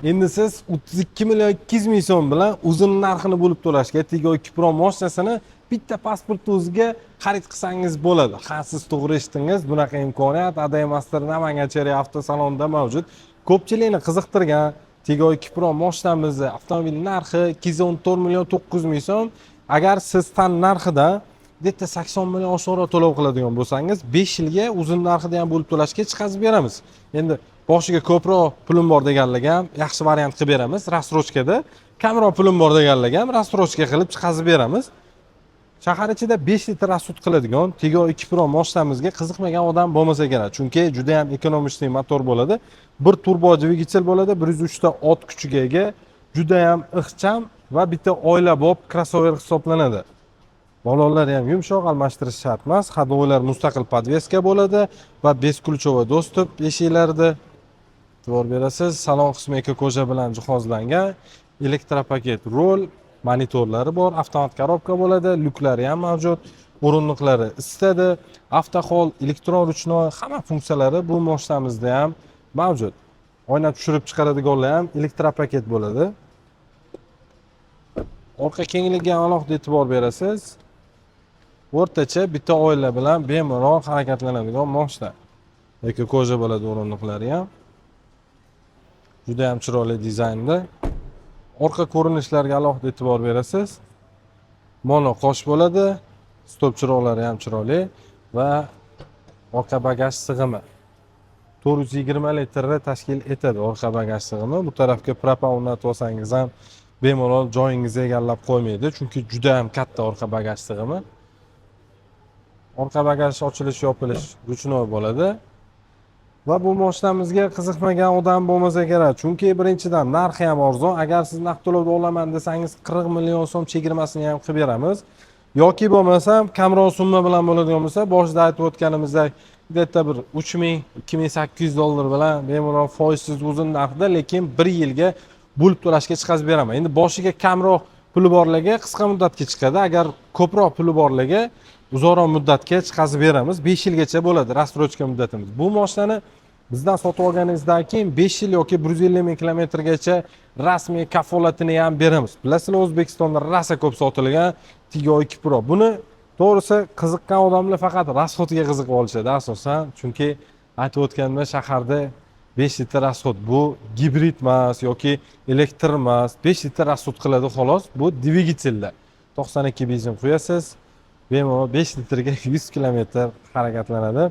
Endi siz 32 million 200 ming so'm bilan o'zini narxini bo'lib to'lashga Tiggo 2 Pro mashinasini bitta pasportni o'ziga xarid qilsangiz bo'ladi. Ha, siz to'g'ri eshitdingiz. Bunaqa imkoniyat ADM Master Namangan Chery avtosalonida mavjud. Ko'pchilikni qiziqtirgan Tiggo 2 Pro mashinamizni avtomobil narxi 214 million 900 ming so'm. Agar siz tan narxidan где-то 80 million oshiqroq to'lov qiladigan bo'lsangiz, 5 yilga o'zini narxida ham bo'lib to'lashga chiqazib beramiz. Endi boshiga ko'proq pulim bor deganlarga ham yaxshi variant qilib beramiz рассрочка da. Kamroq pulim bor deganlarga ham рассрочка qilib chiqazib beramiz. Shahar ichida 5 litr расход qiladigan Tiggo 2 Pro mashinamizga qiziqmagan odam bo'lmasa kerak, chunki juda ham экономичный motor bo'ladi. Bir turbo dvigatel bo'ladi, 103 ta ot kuchiga ega, juda ham ixcham va bitta oilabop crossover hisoblanadi. Balonlar ham yumshoq, almashtirish shart emas. Ходовой lar mustaqil подвеска bo'ladi va бесключевой доступ eshiklarida. E'tibor berasiz, salon qismi эко кожа bilan jihozlangan, elektropaket rul, monitorlari bor, avtomat коробка bo'ladi, lyuklari ham mavjud, o'rindiqlari isitadi, авто холд, elektron ручной, hamma funksiyalari bu mashinamizda ham mavjud. Oyna tushirib chiqaradiganlar ham elektropaket bo'ladi. Orqa kengligiga ham alohida e'tibor berasiz. O'rtacha bitta oila bilan bemalol harakatlanadigan mashina. Эко кожа bo'ladi o'rindiqlari ham. Juda ham chiroyli dizaynda. Orqa ko'rinishlarga alohida e'tibor berasiz. Mono qosh bo'ladi, stop chiroqlari ham chiroyli va orqa bagaj sig'imi 420 litrni tashkil etadi orqa bagaj sig'imi. Bu tarafga propan o'rnatib olsangiz ham bemalol joyingizni egallab qo'ymaydi, chunki juda ham katta orqa bagaj sig'imi. Orqa bagaj ochilish yopilish ручной bo'ladi. Va bu mashinamizga qiziqmagan odam bo'lmasa kerak, chunki birinchidan, narxi ham arzon. Agar siz naqd to'lovda olaman desangiz, 40 million so'm chegirmasini ham qilib beramiz yoki bo'lmasam kamroq summa bilan bo'ladigan bo'lsa, boshida aytib o'tganimizdek, где-то bir 3000, 2800 dollar bilan bemalol foizsiz o'zini narxida, lekin bir yilga bo'lib to'lashga chiqazib beraman. Endi boshiga kamroq puli borlarga qisqa muddatga chiqadi, agar ko'proq puli borlarga uzoqroq muddatga chiqazib beramiz. 5 yilgacha bo'ladi рассрочка muddatimiz. Bu mashinani bizdan sotib olganingizdan keyin 5 yil yoki 150 000 kilometrgacha rasmiy kafolatini ham beramiz. Bilasizlar, O'zbekistonda rosa ko'p sotilgan Tiggo 2 Pro. Buni to'g'risi qiziqqan odamlar faqat расход iga qiziqib olishadi asosan, chunki aytib o'tganimdek, shaharda 5 litr расход, bu gibrid emas yoki elektr emas, 5 litr расход qiladi xolos. Bu dvigatelda 92 benzin quyasiz, bemalol 5 litrga 100 kilometr harakatlanadi.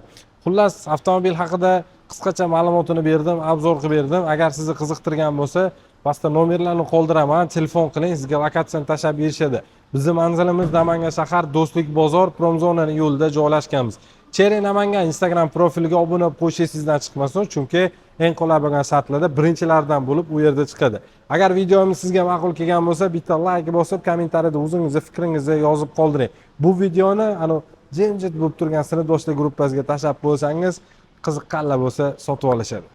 Xullas, avtomobil haqida qisqacha ma'lumotini berdim, обзор qilib berdim. Agar sizni qiziqtirgan bo'lsa, pastda nomerlarni qoldiraman, telefon qiling, sizga lokatsiyani tashlab berishadi. Bizni manzilimiz Namangan shahar, Do'stlik bozor, Promzonani yo'lida joylashganmiz. Chery Namangan Instagram profiliga obuna bo'lib qo'yish esingizdan chiqmasin, chunki eng qulay bo'lgan shartlarda birinchilardan bo'lib u yerda chiqadi. Agar videomiz sizga ma'qul kelgan bo'lsa, bitta layk bosib, kommentariyada o'zingizni fikringizni yozib qoldiring. Bu videoni anavi jimjit bo'lib turgan sinfdoshlar gruppasiga tashlab qo'ysangiz, qiziqqanlar bo'lsa, sotib olishadi.